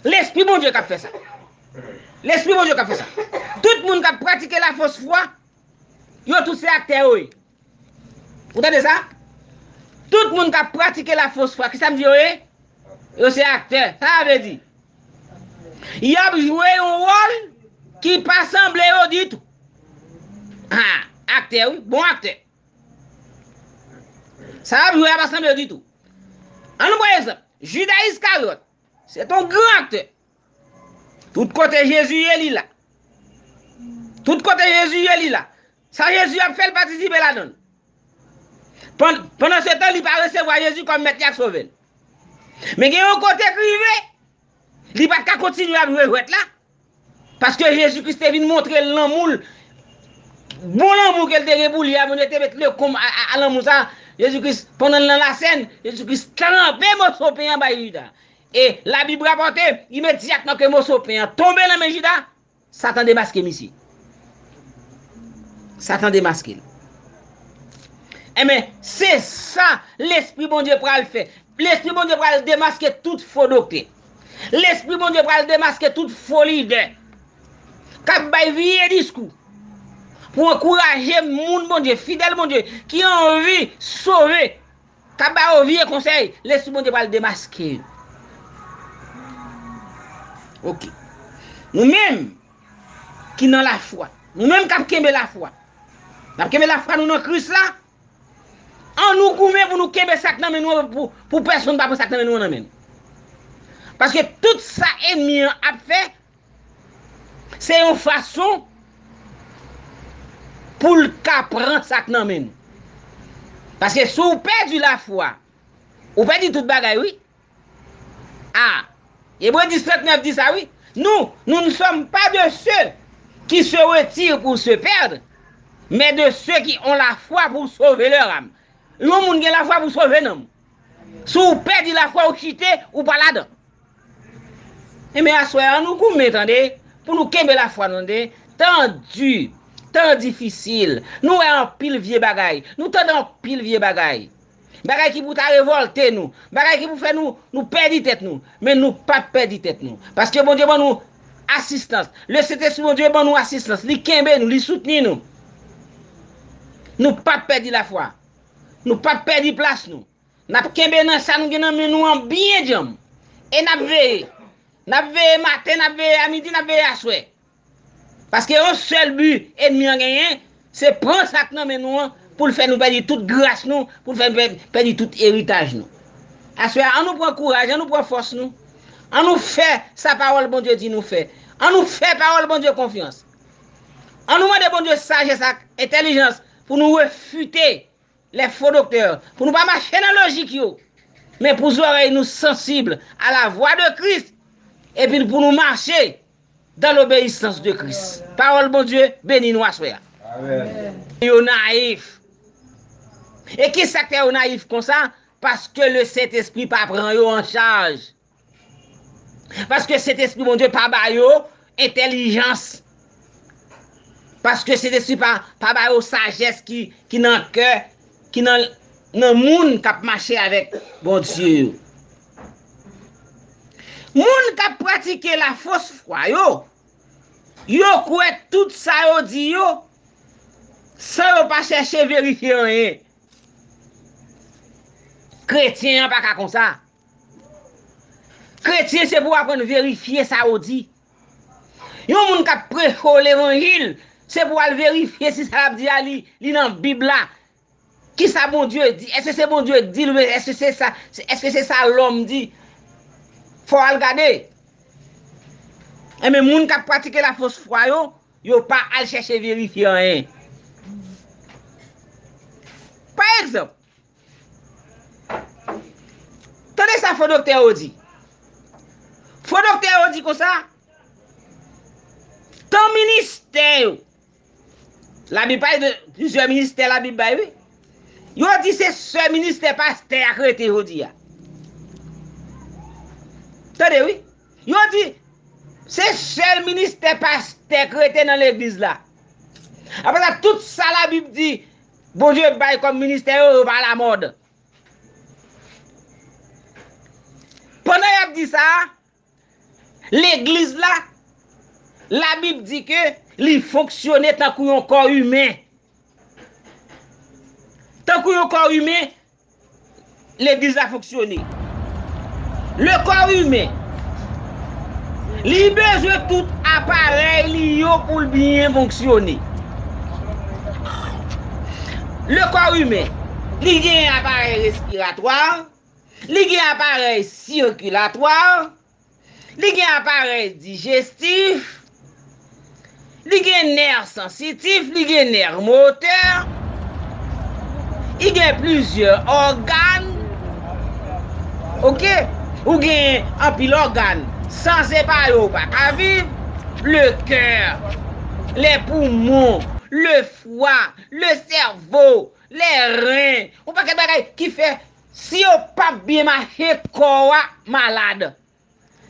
Lespri Bondye k ap fè sa. Lespri Bondye k ap fè sa. Tout moun k ap pratike lafos fwa, yo tout se aktè yo ye. Ou tande sa? Tout moun k ap pratike lafos fwa, ki sa m di yo ye? Yo se aktè. Sa sa vle di? Y ap jwe yon wòl ki pa sanble yo ditou. Ha, aktè wi, bon aktè. Sa y ap jwe a pa sanble yo ditou. Ann nou pran egzanp, Jida Iskaryòt, se t on gran aktè. Tout kote Jezi ye, li la. Tout kote Jezi ye, li la. Sa Jezi ap fè, l patisipe ladan l. Pann-, pandan se tan, li pa resevwa Jezi kòm mèt li ak sovè l. Men gen yon kote k rive, li pa t ka kontinye ap jwe jwèt la. Paske Jezi Kris te vin montre l lanmou l. Bon lanmou ke l te gen pou li a, Bondye te met lekonb a, a, a lanmou sa. Jezi Kris, pandan l nan lasèn, Jezi Kris tranpe moso pen an bay Jida. E Labib rapòte, imedyatman ke moso pen an tonbe nan men Jida, Satan demaske misye. Satan demaske l. Enben, se sa Lespri Bondye pral fè. Lespri Bondye pral demaske tout fo doktè. Lespri Bondye pral demaske tout fo lidè k ap bay vye diskou pou ankouraje moun Bondye, fidèl Bondye, ki anvi sove, k ap ba yo vye konsèy, Lespri Bondye pral demaske yo. Ok. Nou menm ki nan lafwa, nou menm k ap kenbe lafwa, n ap kenbe lafwa nou nan Kris la, ann nou goumen pou nou kenbe sa k nan men nou an, pou, pou pèsonn pa pran sa k nan men nou an nan men nou. Paske tout sa ènmi an ap fè, se yon fason pou l ka pran sa k nan men nou. Paske si w pèdi lafwa, ou pèdi tout bagay, wi. A, Ebre dis trannèf di sa, wi. Nous, nous ne sommes pas de ceux qui se retirent pour se perdre, mais de ceux qui ont la foi pour sauver leur âme. Yon moun gen lafwa pou sove nanm. Si w pèdi lafwa, ou chite, ou pa ladan. Enben, aswè a, ann nou goumen, tande, pou nou kenbe lafwa nou, tande. Tan di, tan difisil. Nou wè anpil vye bagay. Nou tande anpil vye bagay. Bagay ki pou ta revòlte nou. Bagay ki pou fè nou, nou pèdi tèt nou. Men nou p ap pèdi tèt nou. Paske Bondye ban nou asistans. Lesentespri Bondye ban nou asistans. Li kenbe nou, li soutni nou. Nou p ap pèdi lafwa. Nou p ap pèdi plas nou. N ap kenbe nan sa nou gen nan men nou an byen djanm. E n ap veye. N ap veye maten, n ap veye a midi, n ap veye aswè. Paske yon sèl bi ènmi an genyen, se pran sa k nan men nou an pou l fè nou pèdi tout gras nou, pou l fè nou pè-, pèdi tout eritaj nou. Aswè a, ann nou pran kouraj, ann nou pran fòs nou. Ann nou fè sa pawòl Bondye di nou fè. Ann nou fè pawòl Bondye konfyans. Ann nou mande Bondye sajès ak entèlijans pou nou refite les faux docteurs, pou nou pa mache nan lojik yo, men pou zòrèy nou sansib à la voix de Christ, epi pou nou mache dans l'obéissance de Christ. Pawòl Bondye beni nou aswè a. Amèn. Yo nayif. E kisa k fè yo nayif konsa? Paske Lesentespri pa pran yo an chaj. Paske Sentespri Bondye pa ba yo entèlijans. Paske Sentespri pa, pa ba yo sajès ki, ki nan kè, ki nan, nan moun k ap mache avèk Bondye yo. Moun k ap pratike lafos fwa yo, yo kwè tout sa yo di yo, san yo pa chèche verifye anyen. Kretyen an pa ka konsa. Kretyen se pou w aprann verifye sa w di. Yon moun k ap preche w levanjil, se pou w al verifye si sa l ap di a li, li nan Bib la. Kisa Bondye di? Èske se Bondye k di l oubyen èske se sa, èske se sa lòm di? Fò w al gade. Enben, moun k ap pratike lafos fwa yo, yo pa al chèche verifye anyen. Pa egzanp, tande sa fo doktè yo di. Fo doktè yo di konsa, tan ministè yo, Labib pale de plizyè ministè Labib bay, wi. Yo di se sèl ministè pastè a k rete jodi a. Tande, wi. Yo di se sèl ministè pastè k rete nan legliz la. Apre sa, tout sa Labib di Bondye bay kòm ministè yo, yo pa alamòd. Pandan y ap di sa, legliz la, Labib di ke li fonksyone tankou yon kò imen. Tankou yon kò imen, legliz la fonksyone. Le kò imen, li bezwen tout aparèy li yo pou l byen fonksyone. Le kò imen, li gen aparèy respiratwa, li gen aparèy sikilatwa, li gen aparèy dijestif, li gen nè sansitif, li gen nè motè, li gen plizyè ògàn. Oke? Ou gen anpil ògàn. San se pa yo, ou pa ka viv. Le kè, lè poumon, le fwa, le sèvo, lè ren. Yon pakèt bagay ki fè, si yo p ap byen mache, kò a malad.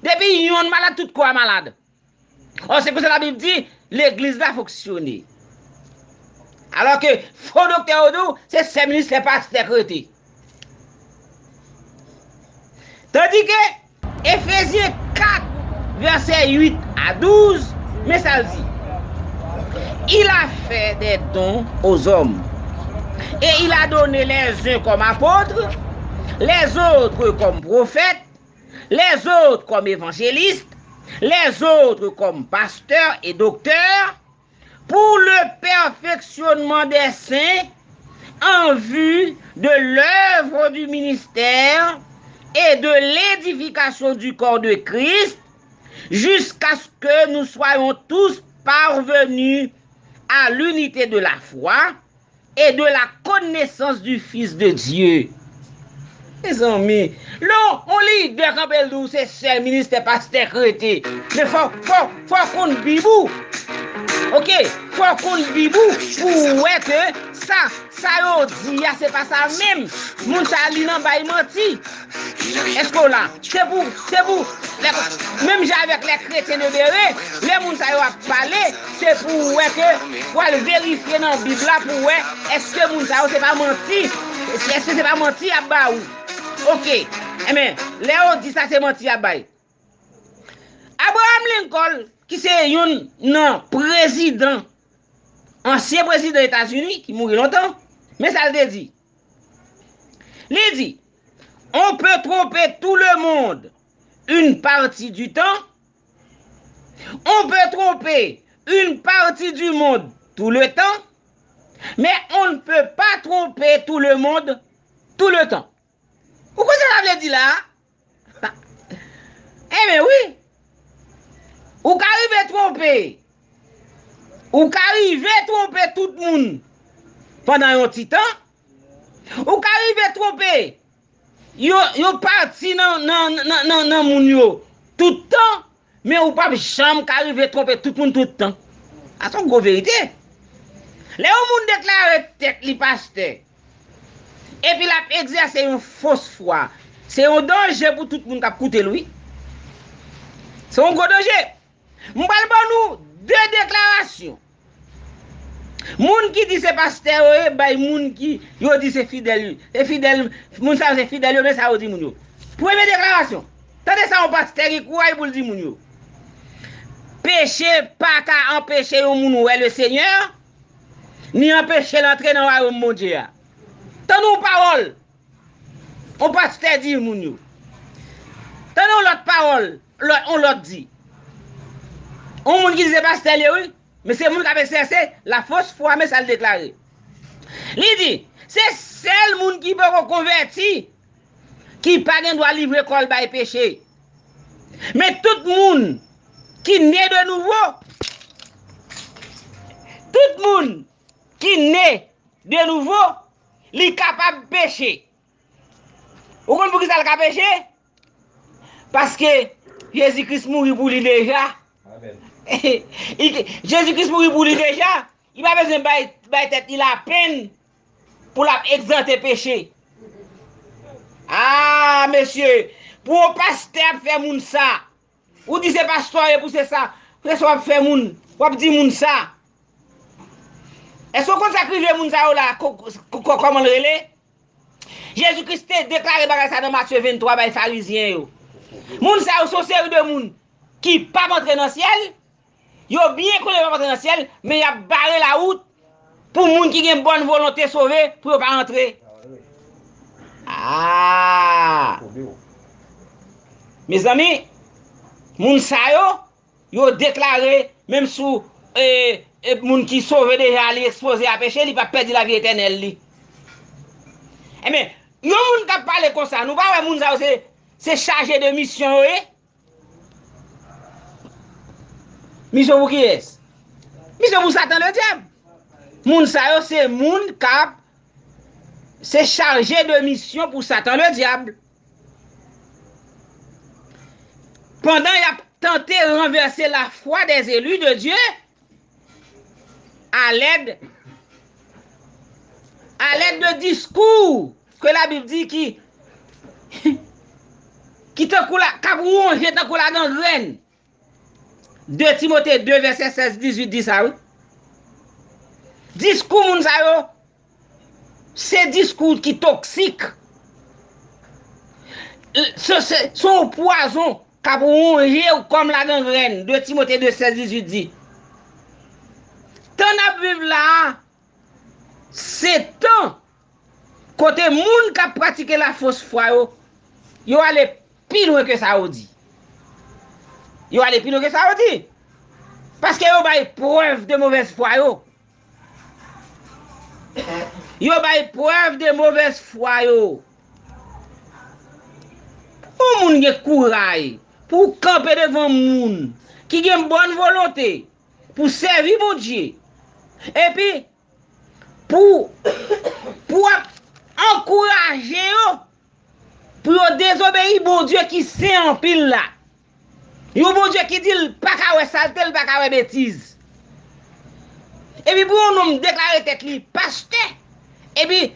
Depi yonn malad, tout kò a malad. Ò, se konsa Labib di, legliz la fonksyone. Alò ke fo doktè yo di w, se sèl ministè pastè k rete. Tandike, Efezyen kat, vèsè uit a douz, men sa l di, Il a fait des dons aux hommes, et il a donné les uns comme apôtres, les autres comme prophètes, les autres comme évangélistes, les autres comme pasteurs et docteurs, pour le perfectionnement des saints, en vue de l'œuvre du ministère et de l'édification du corps de Christ, jusqu'à ce que nous soyons tous parvenus à l'unité de la foi et de la connaissance du Fils de Dieu. Mezanmi, lè yon lidè kanpe l di w se sèl ministè pastè k rete. Men fò, fò, fò w konn Bib ou. Oke? Fò w konn Bib ou pou w wè ke sa, sa yo di a, se pa sa menm. Moun sa a, li nan bay manti. Èske w la? Se pou, se pou, lè, menm jan avèk lè kretyen de bere, lè moun sa yo ap pale, se pou w wè ke w al verifye nan Bib la pou w wè èske moun sa yo se pa manti, èske se pa manti y ap ba ou. Oke. Enben, lè yo di sa se manti y ap bay. Abraham Lincoln, ki se youn nan prezidan, ansyen prezidan Etazini, ki mouri lontan, men sa l te di. Li di, On peut tromper tout le monde une partie du temps. On peut tromper une partie du monde tout le temps. Mais on ne peut pas tromper tout le monde tout le temps. Ou konn sa sa vle di la a? Enben wi. Ou ka rive twonpe. Ou ka rive twonpe tout moun pandan yon ti tan. Ou ka rive twonpe yon, yon pati nan, nan, nan, nan, nan moun yo tout tan, men ou p ap janm ka rive twonpe tout moun tout tan. Sa se yon gwo verite. Lè yon moun deklare tèt li pastè, epi l ap egzèse yon fos fwa, se yon danje pou tout moun k ap koute l, wi. Se yon gwo danje. M pral ban nou de deklarasyon. Moun ki di se pastè yo ye, bay moun ki yo di se fidèl, se fidèl, moun sa yo se fidèl yo, men sa yo di moun yo. Premye deklarasyon. Tande sa yon pastè gen kouraj pou l di moun yo. Peche pa ka anpeche yon moun wè Lesenyè, ni anpeche l antre nan wayòm Bondye a. Tande yon pawòl yon pastè di moun yo. Tande yon lòt pawòl, lòt, yon lòt di. Yon moun ki di se pastè l ye, wi. Men se moun k ap egzèse la fausse foi, men sa l deklare. Li di, se sèl moun ki poko konvèti ki pa gen dwa livre kò l bay peche. Men tout moun ki ne de nouvo, tout moun ki ne de nouvo, li kapab peche. Ou konn poukisa l ka peche? Paske Jezi Kris mouri pou li deja. Jezi Kris mouri pou li deja. Li pa bezwen bay, bay tèt li lapenn pou l ap egzante peche. Ah, mesye, pou yon pastè ap fè moun sa, ou di se pastè w ye pou se sa, se sa w ap fè moun, w ap di moun sa. Èske w konn sa k rive moun sa yo la, ko-, ko-, kòman l rele? Jezi Kris te deklare bagay sa nan Matye venntwa bay Farizyen yo. Moun sa yo se yon seri de moun ki p ap antre nan syèl, yo byen konnen yo p ap antre nan syèl, men y ap bare lawout pou moun ki gen bòn volonte sove, pou yo pa antre. Ah! Mezanmi, moun sa yo, yo deklare, menm si, e, e, moun ki sove deja, li ekspoze a peche, li p ap pèdi lavi etènèl li. Ebyen, yon moun k ap pale konsa, nou pa wè moun sa yo se, se chaje de misyon yo ye? Misyon pou kiyès? Misyon pou Satan Ledyab. Moun sa yo se moun k ap, se chaje de misyon pou Satan Ledyab. Pandan y ap tante ranvèse lafwa des élus de Dieu, à l'aide, à l'aide de discours que la Bible dit qui, qui tankou la, k ap wonje tankou la gangrèn. De Timote de vèsè sèz, dizuit di sa, wi. Diskou moun sa yo, se diskou ki toksik. Se, se, se yon pwazon k ap wonje w kòm la gangrèn. De Timote de sèz, dizuit di. Tan n ap viv la a, se tan kote moun k ap pratike lafos fwa yo, yo ale pi lwen ke sa yo di. Yo ale pi lwen ke sa yo di. Paske yo bay prèv de movèz fwa yo. Yo bay prèv de movèz fwa yo. Yon moun gen kouraj pou kanpe devan moun ki gen bòn volonte pou sèvi Bondye. Epi, pou, pou ap ankouraje yo pou yo dezobeyi Bondye ki sen anpil la. Yon Bondye ki di l pa ka wè salte, l pa ka wè betiz. Epi pou yon nonm deklare tèt li pastè, epi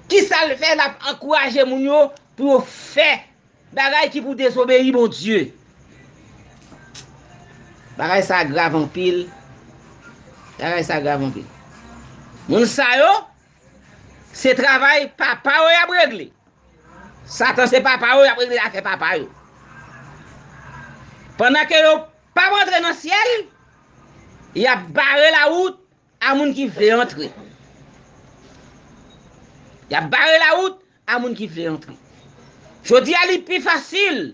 kisa l fè? L ap ankouraje moun yo pou yo fè bagay ki pou dezobeyi Bondye. Bagay sa grav anpil. Bagay sa grav anpil. Moun sa yo, se travay papa yo y ap regle. Satan se papa yo, y ap regle afè papa yo. Pandan ke yo p ap antre nan syèl, y ap bare lawout a moun ki vle antre. Y ap bare lawout a moun ki vle antre. Jodi a, li pi fasil.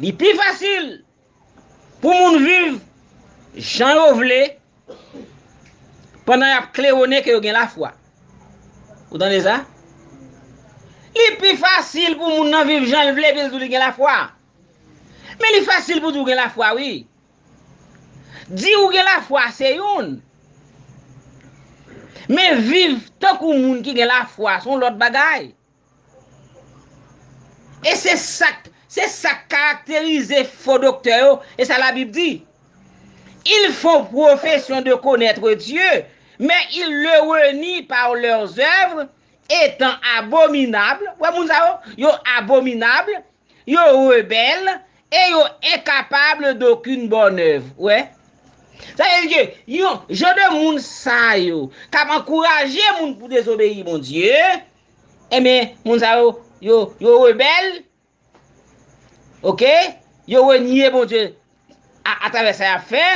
Li pi fasil pou moun viv jan yo vle pandan y ap klewonnen ke yo gen lafwa. Ou tande sa? Li pi fasil pou moun nan viv jan l vle, epi l di w li gen lafwa. Men li fasil pou di w gen lafwa, wi. Di ou gen lafwa se youn. Men viv tankou moun ki gen lafwa se yon lòt bagay. E se sa k, se sa k karakterize fo doktè yo, e sa Labib di. Ils font profession de connaître Dieu, mais ils le renient par leurs œuvres, étant abominables. Wè moun sa yo, yo abominab, yo rebèl, e yo enkapab d'aucune bonne œuvre. Wè. Sa vle di ke yon jan de moun sa yo k ap ankouraje moun pou dezobeyi Bondye, enben, moun sa yo, yo, yo rebèl, oke? Yo renye Bondye a, atravè sa y ap fè.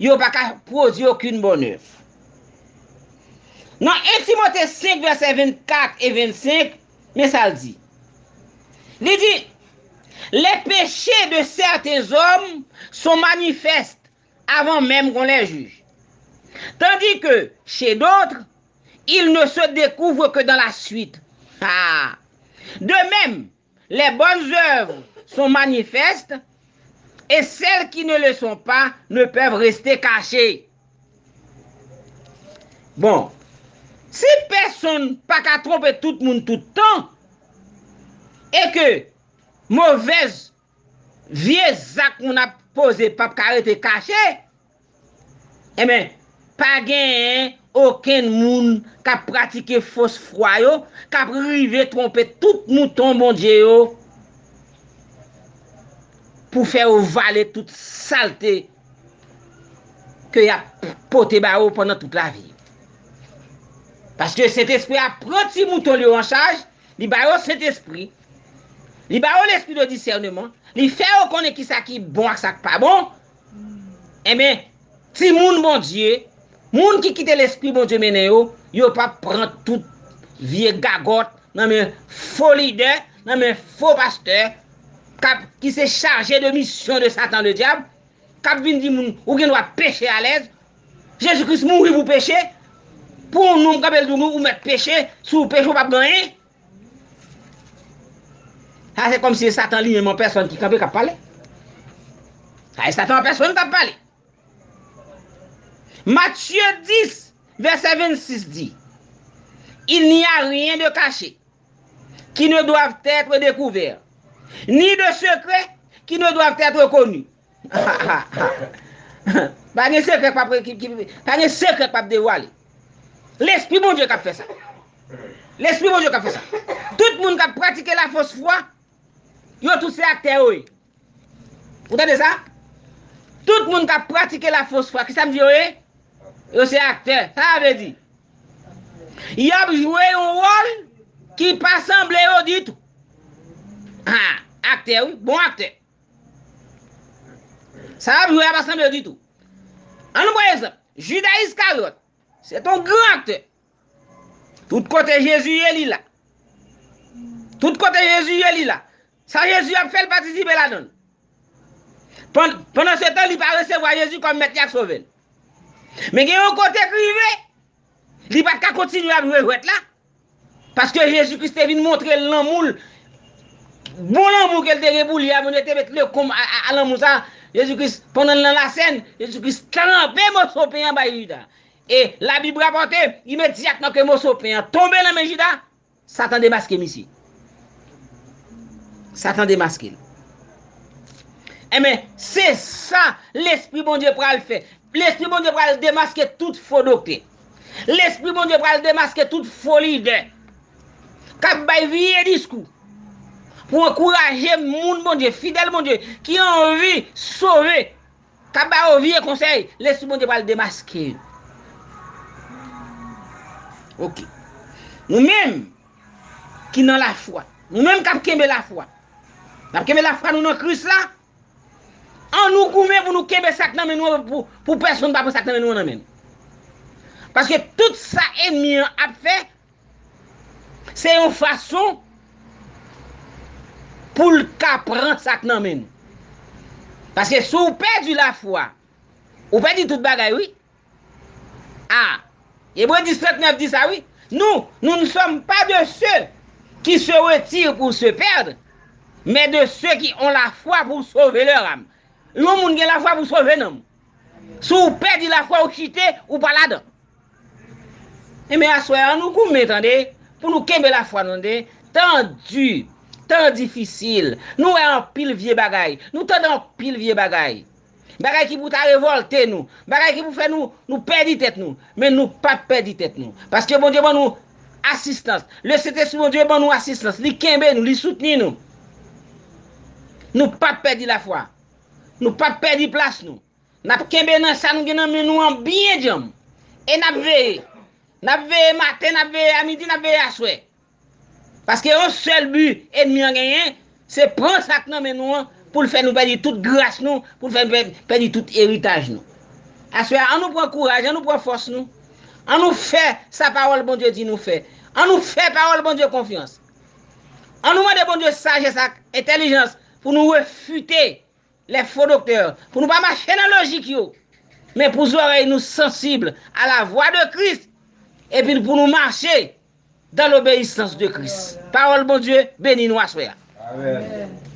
Yo pa ka pwodui okenn bòn èv. Nan en Timote senk, vèsè vennkat e vennsenk, men sa l di. Li di, les péchés de certains hommes sont manifestes avant même qu'on les juge. Tandis que chez d'autres, ils ne se découvrent que dans la suite. Ah. De même, les bonnes œuvres sont manifestes, et celles qui ne le sont pas ne peuvent rester cachées. Bon, si pèsonn pa ka twonpe tout moun tout tan, e ke movèz vye zak moun ap poze p ap ka rete kache, enben, pa genyen okenn moun k ap pratike fos fwa yo k ap rive twonpe tout mouton Bondye yo pou fè yo vale tout salte ke y ap pote ba yo pandan tout lavi yo. Paske Sentespri a pran ti mouton li yo an chaj, li ba yo Sentespri, li ba yo lespri de disèneman, li fè yo konnen kisa ki bon ak sa k pa bon. Enben, timoun Bondye, moun ki kite Lespri Bondye mennen yo, yo p ap pran tout vye gagòt nan men fo lidè, nan men fo pastè, k ap, ki se chaje de misyon de Satan Ledyab, k ap vin di moun, ou gen dwa peche alèz. Jezi Kris mouri pou peche. Pou yon nonm kanpe l di w, ou mèt peche, si w peche, w p ap gen anyen. Sa se kòmsi se Satan li menm an pèsòn ki kanpe k ap pale. Sa se Satan an pèsòn k ap pale. Matthieu dix, verset vingt-six dit, il n'y a rien de caché qui ne doive être découvert, ni de secret qui ne doive être connu. Pa gen sekrè k p ap, ki, ki, pa gen sekrè k p ap devwale. Lespri Bondye k ap fè sa. Lespri Bondye k ap fè sa. Tout moun k ap pratike lafos fwa, yo tout se aktè yo ye. Ou tande sa? Tout moun k ap pratike lafos fwa, kisa m di yo ye? Yo se aktè. Sa sa vle di? Y ap jwe yon wòl ki pa sanble yo ditou. Ha, aktè wi, bon aktè. Sa y ap jwe a pa sanble yo ditou. An nou pran egzanp, Jida Iskaryòt, se t on gran aktè. Tout kote Jezi ye, li la. Tout kote Jezi ye, li la. Sa Jezi ap fè, l patisipe ladan l. Pann-, pandan se tan, li pa resevwa Jezi kòm Mèt li ak Sovè l. Men gen yon kote k rive, li pa t ka kontinye ap jwe jwèt la. Paske Jezi Kris te vin montre l lanmou l. Bon lanmou ke l te gen pou li a, Bondye te met lekonb a, a, a lanmou sa. Jezi Kris, pandan l nan lasèn, Jezi Kris tranpe moso pen an bay Jida. E Labib rapòte, imedyatman ke moso pen an tonbe nan men Jida, Satan demaske misye. Satan demaske l. Enben, se sa Lespri Bondye pral fè. Lespri Bondye pral demaske tout fo doktè. Lespri Bondye pral demaske tout fo lidè k ap bay vye diskou pou ankouraje moun Bondye, fidèl Bondye, ki anvi sove, k ap ba yo vye konsèy. Lespri Bondye pral demaske yo. Ok. Nou menm ki nan lafwa, nou menm k ap kenbe lafwa, n ap kenbe lafwa nou nan Kris la, an nou goumen pou nou kenbe sa k nan men nou an, pou, pou pèsonn pa pran sa k nan men nou an nan men nou. Paske tout sa ènmi an ap fè, se yon fason pou l ka pran sa k nan men nou. Paske si w pèdi lafwa, ou pèdi tout bagay, wi. A, Ebre dis, trannèf di sa, wi. Nous, nous ne sommes pas de ceux qui se retirent pour se perdre, mais de ceux qui ont la foi pour sauver leur âme. Yon moun gen lafwa pou sove nanm. Si w pèdi lafwa, ou chite, ou pa ladan. Enben, aswè a, an nou goumen, tande, pou nou kenbe lafwa nou, tande. Tan di, tan difisil. Nou wè anpil vye bagay. Nou tande anpil vye bagay. Bagay ki pou ta revòlte nou. Bagay ki pou fè nou, nou pèdi tèt nou. Men nou p ap pèdi tèt nou. Paske Bondye ban nou asistans. Le Sentespri Bondye ban nou asistans. Li kenbe nou, li soutni nou. Nou p ap pèdi lafwa. Nou p ap pèdi plas nou. N ap kenbe nan sa nou gen nan men nou an byen djanm. E n ap veye. N ap veye maten, n ap veye a midi, n ap veye aswè. Paske yon sèl bi ènmi an genyen, se pran sa k nan men nou an pou l fè nou pèdi tout gras nou, pou l fè nou pè-, pèdi tout eritaj nou. Aswè a, an nou pran kouraj, an nou pran fòs nou. An nou fè sa pawòl Bondye di nou fè. An nou fè pawòl Bondye konfyans. An nou mande Bondye sajès ak entèlijans pou nou refite les faux docteurs, pou nou pa mache nan lojik yo, men pou zòrèy nou sansib à la voix de Christ, epi pou nou mache dans l'obéissance de Christ. Pawòl Bondye beni nou aswè a. Amèn.